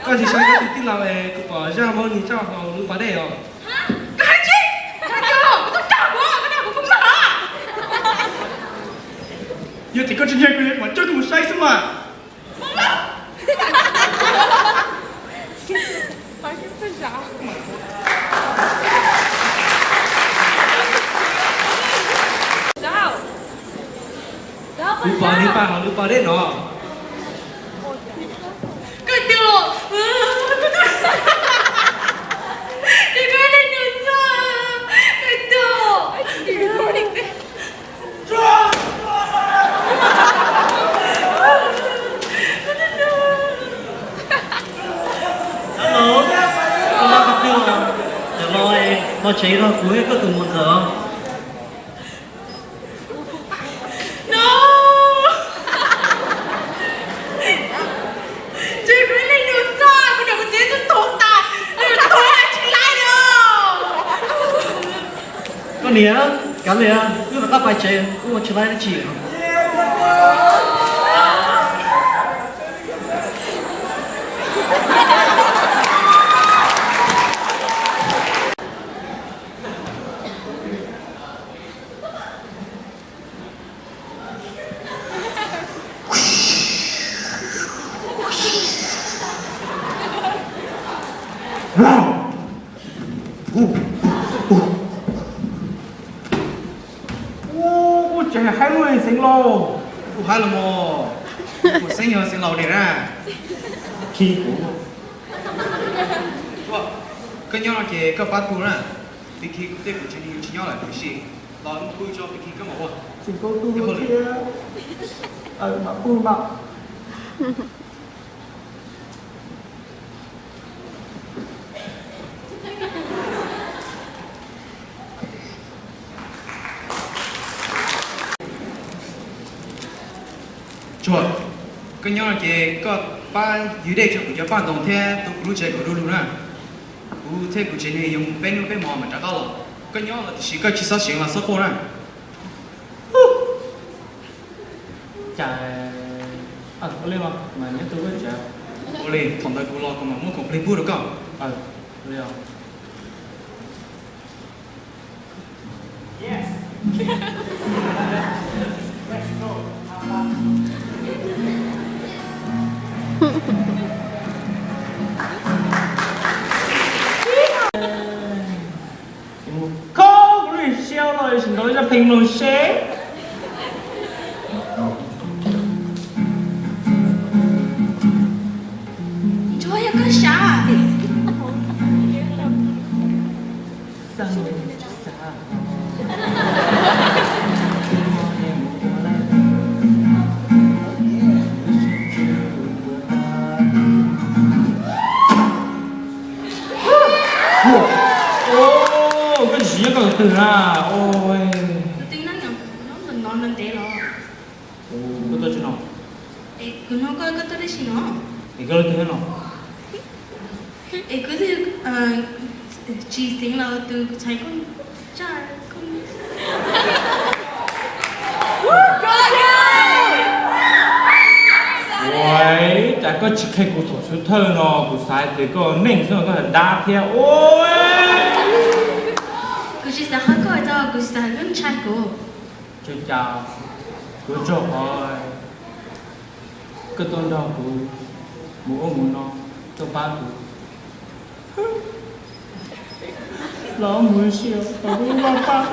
Koj tsis saib koj tus tij laug es kuv pom zaj mob nws tso hauv lub pas dej os. Koj hais tsis, koj tsis, koj tsis, koj tsis, koj tsis, koj tsis, koj tsis, yog tias koj tsis ntseeg kuv, mam coj koj mus saib xwb mas. Kuv pom nws pas hauv lub pas dej no. Koj tus, koj tus, koj tus. Hello, koj nyob qhov twg os? Cov no, no tsev no kuv thiab koj tus mus ntxawm os. No. Tsis, kuv leej nus xwb, kuv niam kuv txiv twb tuag tas, nws tuag tsis laib li os. Koj niam, kav liam, wb rov qab pais tsev, wb ua tsis laib dab tsi. Ua, ua cas haib lub xeev laus, ua haib los mos, kuv xeeb yog xeev laus dej na. Khi kuv, koj nyob no ces koj pab kuv na, pib khi kuv tej kuv tsev neeg yuav tsis nyob lawm, tiam sis los pw tso pib khi koj mam ua. Tsis tau tu thiab, mam pw mam. Tsuag, koj nyob no ces koj pab ywg dej tso kuv cov paj ntoos thiab tu kuv lub tsev kom du lug na. Kuv thiab kuv tsev neeg yuav mus peb hnub peb hmo mam rov qab los. Koj nyob los tiam sis koj tsis txhob seev los txhob quaj na. Cas, ua li mas nyob tu lub tsev. Ua li thaum ntawd kuv los kuv mam muab khoom plig pub rau koj. Ua li os. Koj kuv lub siab los sim ntaus zaj pheej mloog seb. Ntsuag yog koj sav. Koj tsis nyob koj tus twg na? Kuv twb nyob no ntev los. Koj tuaj tsis no? Es kuv nug koj, koj tuaj dab tsi no? Es koj lub twg no? Es kuv twb tsis xeev los tus kuv txhais koj tsa koj. Ua cas koj tsis qhia kuv thaum xub thawj no, kuv xav tias koj neeg xwb koj dab thiab. Kuv tsis xav qhia koj, kuv tsis xav koj ntshai kuv. Tsis cas, kuv tsaug qhov koj tuaj nrog kuv mus ub mus no, tuaj pab kuv. Los mus ib sij, kuv vaj pab.